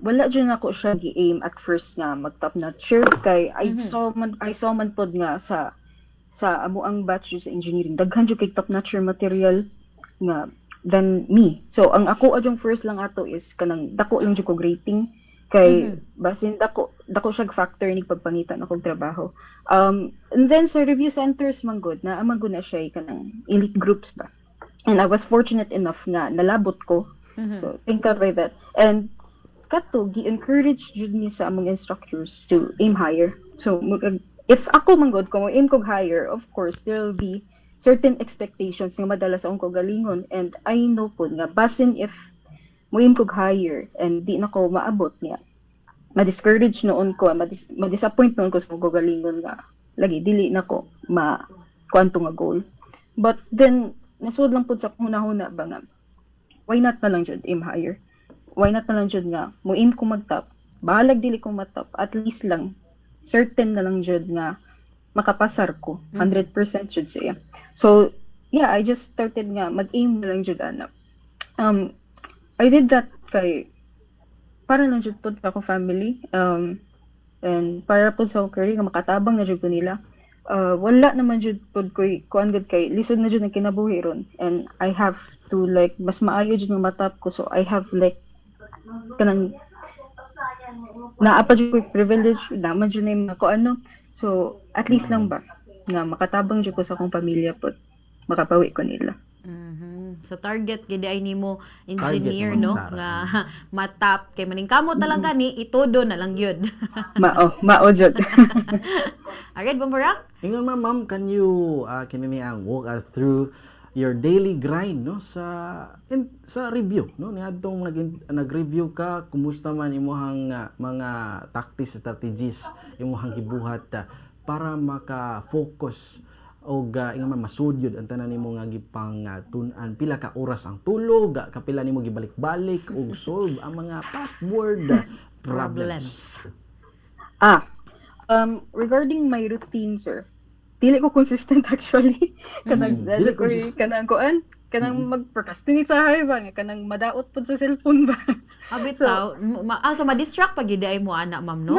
Wala jud nako siya gi-aim at first nga mag top notcher kay I saw man pod nga sa amoang batch sa engineering, daghan jud kay top notcher material nga than me. So ang ako adjong first lang ato is kanang dako lang jud kog rating kay basin dako dako siya factor ni pagpangita na kog trabaho. And then sa review centers man gud na man gud na siya kanang elite groups ba. And I was fortunate enough nga nalabot ko. So thank God by that. And kato gi-encourage jud mi sa among instructors to aim higher. So if ako man gud kung aim kog higher, of course there will be certain expectations nga madala sa akong kaugalingon, and I know pod nga basin if mo aim kog higher and di na ko maabot niya, ma-discourage noon ko, ma-disappoint noon ko sa akong kaugalingon nga lagi dili na ko ma kuanto nga goal. But then nasud lang pud sa akong hunahuna ba nga why not na lang jud aim higher? Why not na lang jud nga mo aim ko mag-top? Bahalag dili ko matop, at least lang certain na lang jud nga makapasar ko 100% jud siya. So yeah, I just started nga mag-aim na lang jud ana. I did that kay para lang jud pud ako family and para pud sa akong career nga makatabang na jud ko nila. Wala naman jud pud koy kuan gud kay lisod na jud ang kinabuhi ron and I have to like mas maayo jud nga matap ko, so I have like kanang naa pa jud koy privilege naman jud na yung mga ano. So at least lang ba nga makatabang jud ko sa akong pamilya pud, makapawi ko nila. So target gid ay nimo, engineer, Target no, naman, Sarah. Nga matap kay maningkamot na lang gani, itudo na lang gyud. Mao, mao jud. Alright, Bumburak? Ingon man, ma'am, can you kinini ang walk us through your daily grind, no, sa review, no, niadtong nag-review ka? Kumusta man imuhang mga tactics, strategies imuhang gibuhat para maka-focus og ingon man masud gyud ang tanan nimo nga gipang tun-an? Pila ka oras ang tulog, kapila nimo gibalik-balik og solve ang mga past board problems? Ah, regarding my routine, sir, dili ko consistent actually. Kanang Dili dili ko consistent. Kanang kuan, kanang mag-procrastinate sa hay ba, nga kanang madaot pud sa cellphone ba. Bitaw, so ma-distract pa gid ay mo ana, ma'am, no?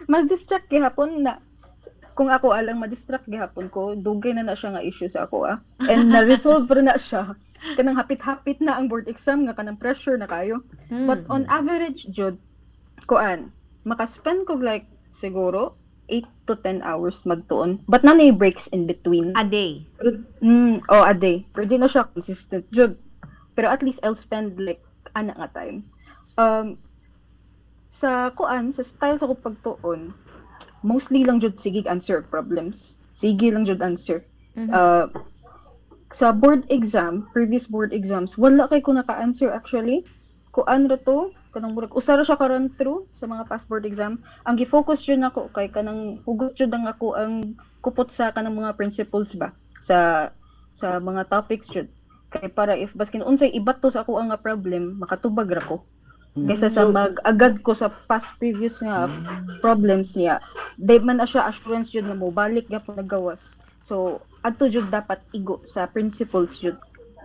Ma-distract gihapon na. Kung ako alang ma-distract gihapon ko, dugay na na siya nga issue sa ako ah. And na-resolve ra na siya. Kanang hapit-hapit na ang board exam nga kanang pressure na kayo. But on average jud, kuan, makaspend ko like siguro 8 to 10 hours magtuon. But naa nay breaks in between. A day? Pero, oh, a day. Pero di na siya consistent jud. Pero at least I'll spend like ana nga time. Sa kuan, sa style sa ko pagtuon, mostly lang jud sige answer problems. Sige lang jud answer. Sa board exam, previous board exams, wala kay ko naka-answer actually. Kuan ra to, kanang murag usa ra siya ka run through sa mga past board exam. Ang gi-focus jud nako kay kanang hugot jud ang ako ang kupot sa kanang mga principles ba sa mga topics jud. Kay para if baskin unsay ibato sa ako ang nga problem, makatubag ra ko. Kaysa sa mag-agad ko sa past previous nga problems niya. Di man na siya assurance jud nga mo balik gyapon nagawas. So adto jud dapat igo sa principles jud.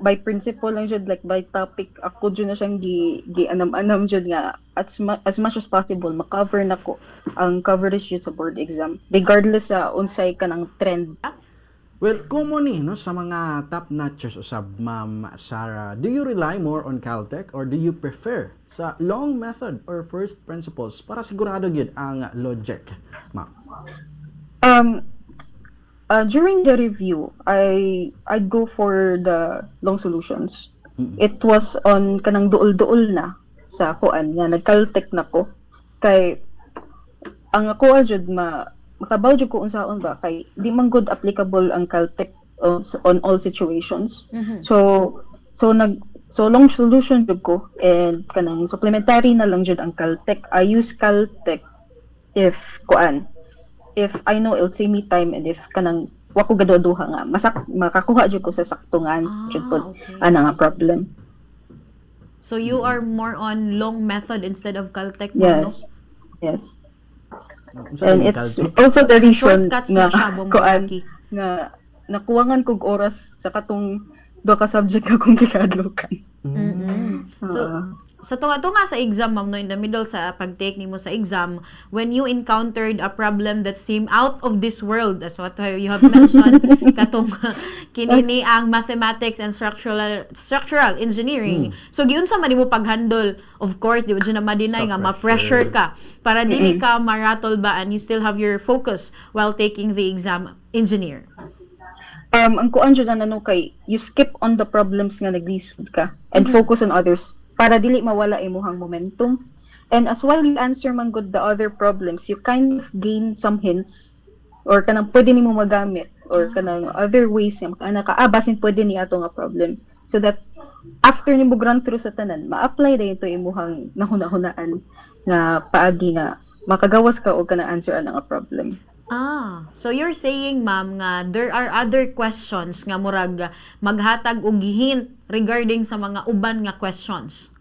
By principle lang jud, like by topic ako jud na siyang gi anam-anam jud nga as much as possible makover nako ang coverage jud sa board exam regardless sa unsay kanang trend. Well, common ni no sa mga top notchers usab, Ma'am Sarah. Do you rely more on Caltech or do you prefer sa long method or first principles para sigurado gyud ang logic, ma'am? During the review, I'd go for the long solutions. It was on kanang duol-duol na sa kuan nga nag-Caltech na ko kay ang ako jud ma makabaw jud ko unsaon ba kay di man good applicable ang Caltech on all situations. So long solution jud ko and kanang supplementary na lang jud ang Caltech. I use Caltech if kuan, if I know it'll save me time and if kanang wa ko gaduha nga masak makakuha jud ko sa sakto nga jud pod ana nga problem. So you are more on long method instead of Caltech, ma'am, no? Yes. Unsa And man it's Caltech? Also the reason Shortcuts nga na siya, kuan Bombaraki. Nga nakuwangan kog oras sa katong duha ka subject akong gikadlokan. So, Sa tunga-tunga sa exam, ma'am, no, in the middle sa pag-take nimo sa exam, when you encountered a problem that seemed out of this world, as what you have mentioned, katong kinini ang mathematics and structural engineering. So giunsa man nimo pag-handle? Of course, di ba jud na ma-deny Sa nga ma-pressure pressure. ka para dili ka maratol ba and you still have your focus while taking the exam, engineer? Ang kuan jud na no kay you skip on the problems nga naglisod ka and focus on others para dili mawala imuhang momentum. And as while you answer man gud the other problems, you kind of gain some hints or kanang pwede nimo magamit or kanang other ways nga makaana ka, ah, basin pwede ni ato nga problem, so that after nimo run through sa tanan, ma-apply dayon to imuhang nahuna-hunaan nga paagi nga makagawas ka og kanang answer ana nga problem. Ah, so you're saying, ma'am, nga there are other questions nga murag maghatag og hint regarding sa mga uban nga questions.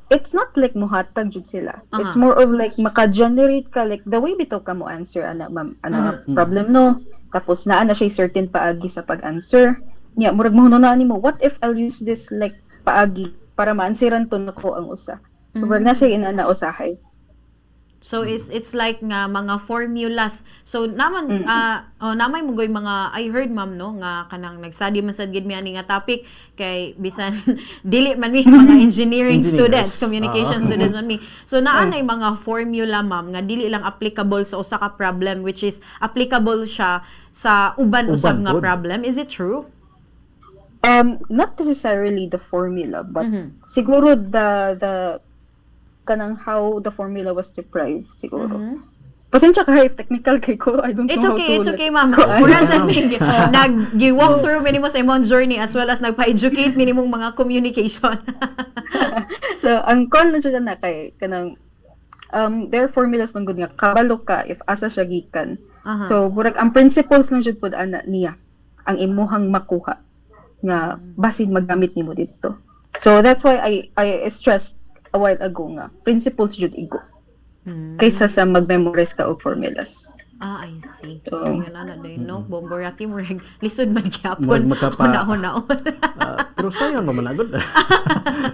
It's not like muhatag jud sila. It's more of like maka-generate ka, like the way bitaw ka mo answer ana, ma'am, ana nga problem, no. Tapos naa na siya certain paagi sa pag-answer. Nya murag mahunahuna nimo, what if I'll use this like paagi para ma-answeran to nako ang usa? So murag na siya inana usahay. So it's like nga mga formulas. So naman oh, namay mo goy mga I heard, ma'am, no, nga kanang nag-study man sad gid mi ani nga topic kay bisan dili man mi mga engineering Engineers. Students, communication students man mi. So naa nay mga formula, ma'am, nga dili lang applicable sa usa ka problem, which is applicable siya sa uban usab Uban nga pod. Problem. Is it true? Not necessarily the formula, but siguro the kanang how the formula was deprived siguro. Pasensya ka if technical kay ko. I don't It's know okay, how to it's okay, ma'am. Kuan. Mura sa mig nag-walk through minimo sa imong journey as well as nagpa-educate minimong mga communication. So, ang call na siya na kay kanang there are formulas man gud nga kabalo ka if asa siya gikan. So, murag ang principles lang jud pud ana niya ang imuhang makuha nga basin magamit nimo dito. So, that's why I stressed a while ago nga principles jud igo kaysa sa mag-memorize ka og formulas. Ah, I see. So, So, yun ana din, no? Bomboraki, murag lisod man gyapon. Huna-hunaon. Ah, pero sayon pa man agad.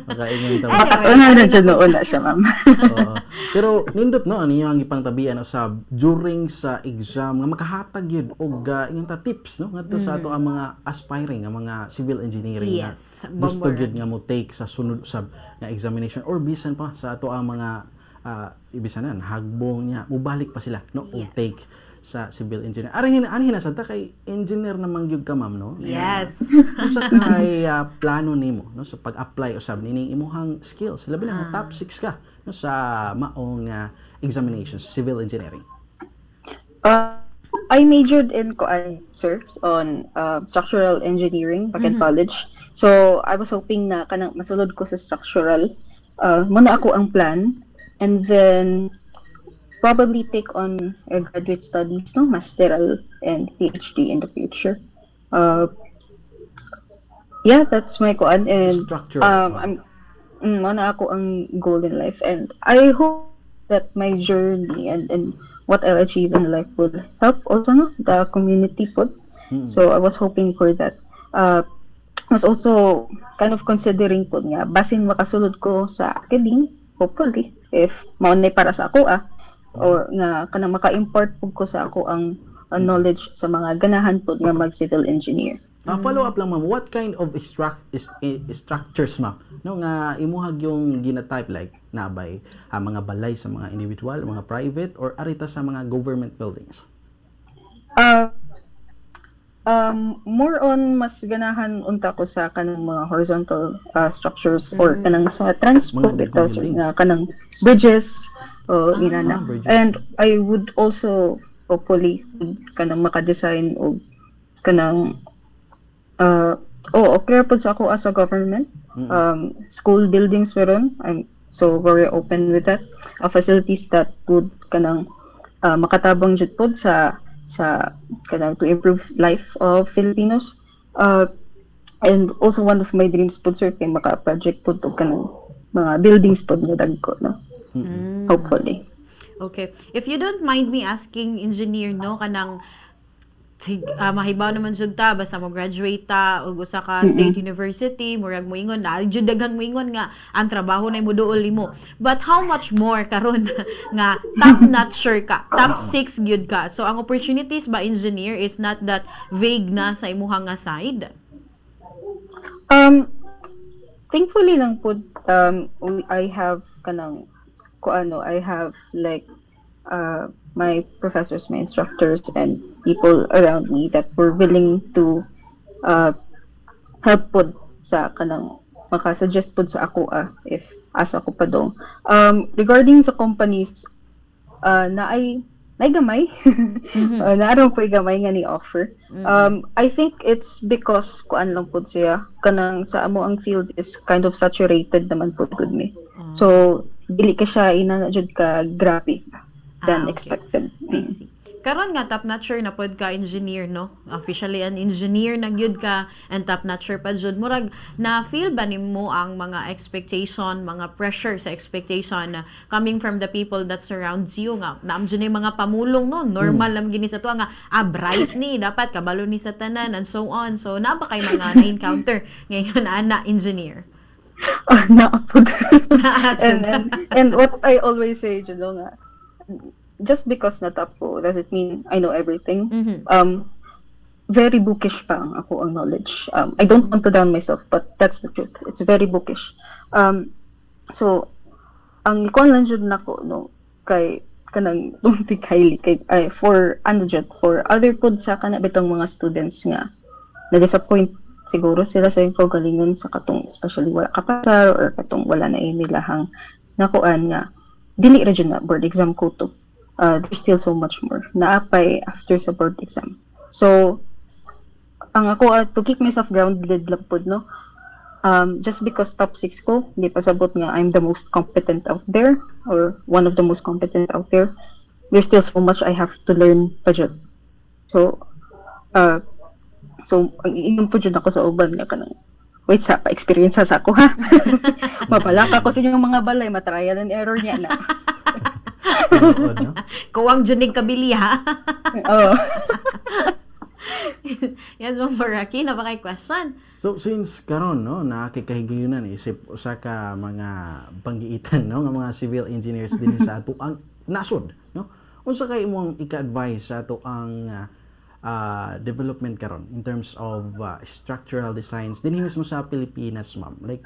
Makaingon ta. Anyway. Una na jud no una siya, ma'am. Oo. Pero nindot no ano ang gipangtabian usab during sa exam nga makahatag yun og ingon ta tips no ngadto sa ato ang mga aspiring nga mga civil engineering nga gusto Bomboraki. Gyud nga mo take sa sunod usab nga examination or bisan pa sa ato ang mga bisan na hagbong niya mubalik pa sila no og take sa civil engineer. Arihin anhin na sad ta kay engineer naman gyud ka, ma'am, no? Yes. Unsa kay plano nimo no sa pag-apply usab nining imuhang skills, labi na kung top 6 ka no sa maong examinations civil engineering? I majored in koan, sir, on structural engineering back in college. So I was hoping na kanang masulod ko sa structural. Muna ako ang plan and then probably take on graduate studies, no, masteral and PhD in the future. Yeah, that's my koan and Structural. I'm mao na ako ang goal in life and I hope that my journey and what I'll achieve in life will help also, no, the community pud. So I was hoping for that. Was also kind of considering pud nga basin makasulod ko sa academe, hopefully, if mao na para sa ako ah or nga kanang maka-impart pud ko sa ako ang knowledge sa mga ganahan pud nga mag civil engineer. Follow up lang, ma'am, what kind of extract is, structures, ma'am, no, nga imuhag yung gina-type, like nabay mga balay sa mga individual, mga private, or arita sa mga government buildings? More on mas ganahan unta ko sa kanang mga horizontal structures or kanang sa transport Mga bitaw, sir, buildings. nga kanang bridges o inana. Ah, bridges. And I would also hopefully kanang maka-design og kanang oh, okay pud sa ako as a government school buildings meron. I'm so very open with that. Facilities that would kanang makatabang jud pod sa kanang to improve life of Filipinos. And also one of my dreams pod, sir, kay maka-project pod og kanang mga buildings pod nga dagko, no. Hopefully. Okay. If you don't mind me asking, engineer, no, kanang Mahibaw naman jud ta basta mo graduate ta og usa ka state university, murag moingon na jud, daghang moingon nga ang trabaho na moduol nimo. But how much more karon nga top notcher ka, top 6 gyud ka? So ang opportunities ba, engineer, is not that vague na sa imuha nga side? Thankfully lang po, I have kanang, ko ano, I have like, my professors, my instructors, and people around me that were willing to help pod sa kanang makasuggest pod sa ako if asa ko padong. Regarding sa companies, naay gamay. Naa ra po'y gamay nga ni offer. I think it's because kuan lang pod siya, kanang sa amo ang field is kind of saturated naman pod gud mi. So dili ka siya ina jud ka grabe than expected. I see. Karon nga top notcher na pod ka, engineer, no? Officially an engineer na gyud ka and top notcher pa jud. Murag na feel ba nimo ang mga expectation, mga pressure sa expectation na coming from the people that surrounds you nga naam jud ni mga pamulong, no? Normal lang gini sa tuwa nga bright ni, dapat kabalo ni sa tanan and so on. So naa ba kay mga na-encounter ngayon ana, engineer? Ah, naa pod. Naa jud. And what I always say, jud nga, just because na-top ko doesn't mean I know everything. Very bookish pa ang ako ang knowledge. I don't want to down myself, but that's the truth. It's very bookish. So, ang ikuan lang jud nako, no, kay kanang don't think highly kay ay, for ano jud, for other pod sa kana bitong mga students nga na-disappoint siguro sila sa iyong kaugalingon sa katong especially wala kapasar or katong wala na nilahang nakuan nga dili ra jud na board exam ko to. There's still so much more naapay after sa board exam. So ang ako, to keep myself grounded lang pod, no, just because top 6 ko, hindi pa sabot nga I'm the most competent out there or one of the most competent out there. There's still so much I have to learn pa jud. So ang iingon po jud ako sa uban nga kanang wait sa pa-experience sa ako ha. Mabalaka ko sa inyong mga balay, matrial and error niya na. Tinuod, no? Kuwang junig kabili ha. Oo. Yes, Ma'am Boraki, na ba kay question? So since karon, no, nakikahigayunan isip usa ka mga panggiitan, no, nga mga civil engineers dinhi sa ato ang nasod, no, unsa kay imong ika-advise sa ato ang development karon in terms of structural designs dinhi mismo sa Pilipinas, ma'am? Like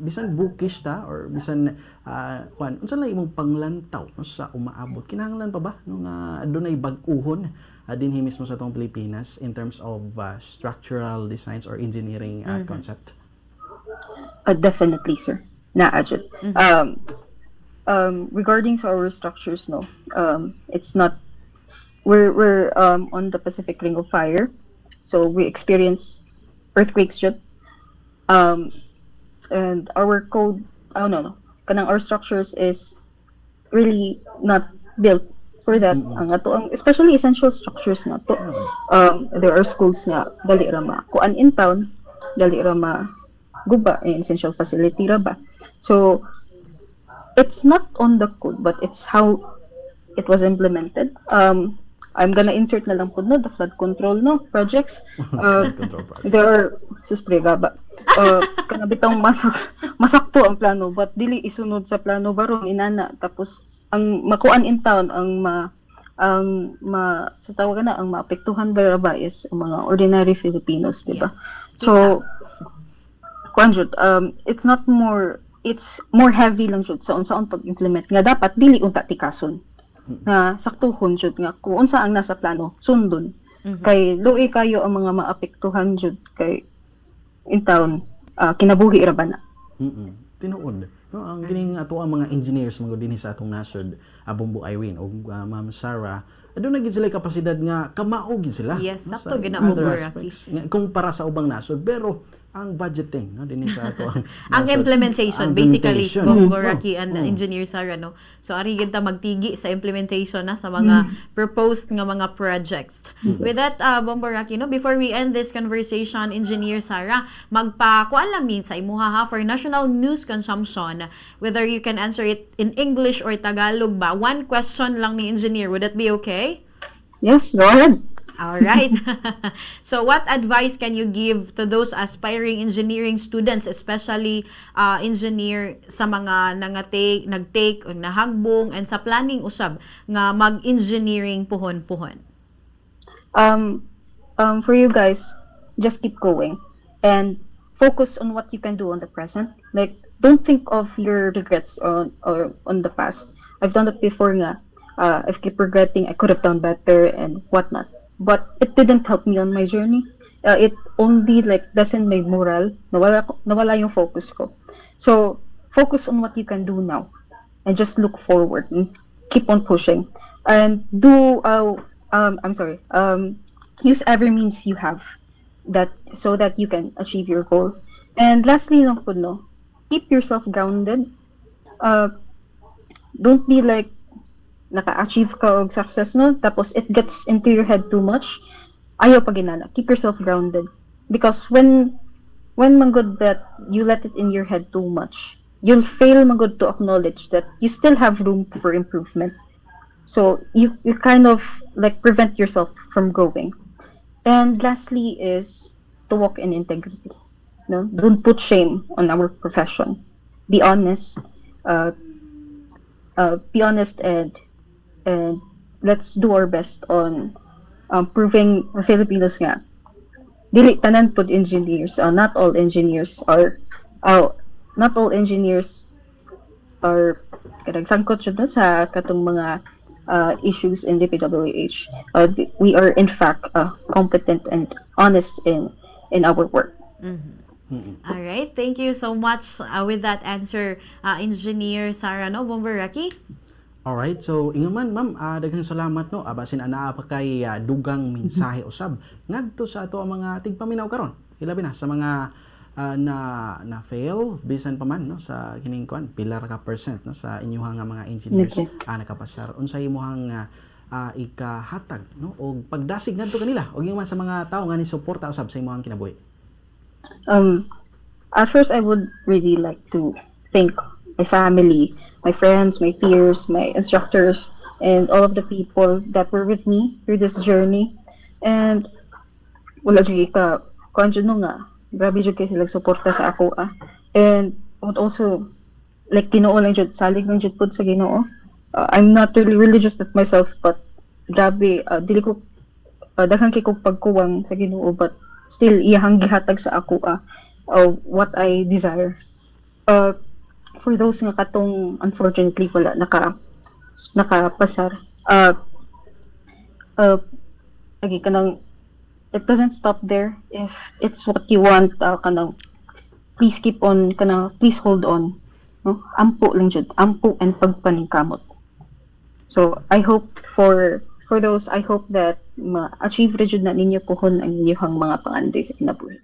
bisan bookish ta or bisan kuan, unsa lang imong panglantaw, no, sa umaabot? Kinahanglan pa ba, no, nga adunay bag-uhon dinhi mismo sa atong Pilipinas in terms of structural designs or engineering concept? Definitely, sir. Naa jud. Regarding sa our structures, no, it's not. We're on the Pacific Ring of Fire, so we experience earthquakes jud. And our code, oh no, kanang our structures is really not built for that. Ang ato ang especially essential structures na to. There are schools nga dali ra ma kuan in town, dali ra ma guba, eh, essential facility ra ba. So it's not on the code, but it's how it was implemented. I'm gonna insert na lang po, no, the flood control, no, projects. Flood control project. There are sus ba. Kana bitong masakto ang plano but dili isunod sa plano baron inana, tapos ang makuan in town, ang ma sa tawag na ang maapektuhan ba ba is ang mga ordinary Filipinos, di ba? So kuan jud, it's not more, it's more heavy lang jud sa unsaon pag-implement nga dapat dili unta tikason nga saktuhon jud nga kung unsa ang nasa plano sundon kay luoy kayo ang mga maapektuhan jud kay in town, kinabuhi ra ba na. Tinuod. No, ang kining ato ang mga engineers mga dinhi sa atong nasod, Bombo Irene o Ma'am Sarah, aduna gid sila kapasidad nga kamao gid sila. Yes, no, sakto sa gid na, other Bombo Rocky. aspects. Nga, kung para sa ubang nasod, pero ang budgeting, no, dinhi sa ato ang Ang nasod, implementation, ang basically, implementation. Bombo Oh, Rocky and oh. Engineer Sarah, no? So, ari gid ta magtigi sa implementation na sa mga proposed nga mga projects. With that, Bombo Rocky, no, before we end this conversation, Engineer Sarah, magpakuan lang min sa imuha ha for national news consumption, whether you can answer it in English or Tagalog ba? One question lang ni Engineer, would that be okay? Yes, go ahead. All right. So what advice can you give to those aspiring engineering students, especially engineer sa mga nangatake, nag-take o nahagbong and sa planning usab nga mag-engineering puhon-puhon? For you guys, just keep going and focus on what you can do on the present. Like, don't think of your regrets on or on the past. I've done that before nga. I've keep regretting I could have done better and whatnot. But it didn't help me on my journey. It only like lessened my morale. Nawala yung focus ko. So, focus on what you can do now and just look forward and keep on pushing and do I'm sorry, use every means you have that so that you can achieve your goal. And lastly lang po, no, keep yourself grounded. Don't be like naka-achieve ka og success, no, tapos it gets into your head too much. Ayaw pa ginana. Keep yourself grounded because when man gud that you let it in your head too much, you'll fail man gud to acknowledge that you still have room for improvement. So you kind of like prevent yourself from growing. And lastly is to walk in integrity. No, don't put shame on our profession. Be honest. Be honest and let's do our best on proving Filipinos nga dili tanan pod engineers, not all engineers are kanang sangkot jud na sa katong mga issues in DPWH. We are in fact competent and honest in our work. All right. Thank you so much with that answer, Engineer Sarah, no? Bomber Rocky? Alright, so ingon man, ma'am, daghang salamat, no. Basin anaa pa kay dugang mensahe usab ngadto sa ato ang mga tigpaminaw karon. Ilabi na sa mga na na fail bisan pa man, no, sa kining kuan pila ra ka percent, no, sa inyuhang nga mga engineers nakapasar. Unsay imong ikahatag, no, og pagdasig ngadto kanila og ingon man sa mga tawo nga ni suporta usab sa imong kinabuhi? At first, I would really like to thank my family, my friends, my peers, my instructors, and all of the people that were with me through this journey. And wala jud ka kuan jud, no, nga grabe jud kay sila suporta sa ako ah. And I would also like Ginoo lang jud, salig lang jud pud sa Ginoo. I'm not really religious with myself, but grabe, dili ko daghan kay kog pagkuwang sa Ginoo, but still iyahang gihatag sa ako ah what I desire. For those nga katong unfortunately wala nakapasar, lagi kanang it doesn't stop there. If it's what you want, kanang please keep on, kanang please hold on, no? Ampo lang jud, ampo and pagpaningkamot. So I hope for those, I hope that ma-achieve ra jud na ninyo puhon ang inyong mga pangandoy sa kinabuhi.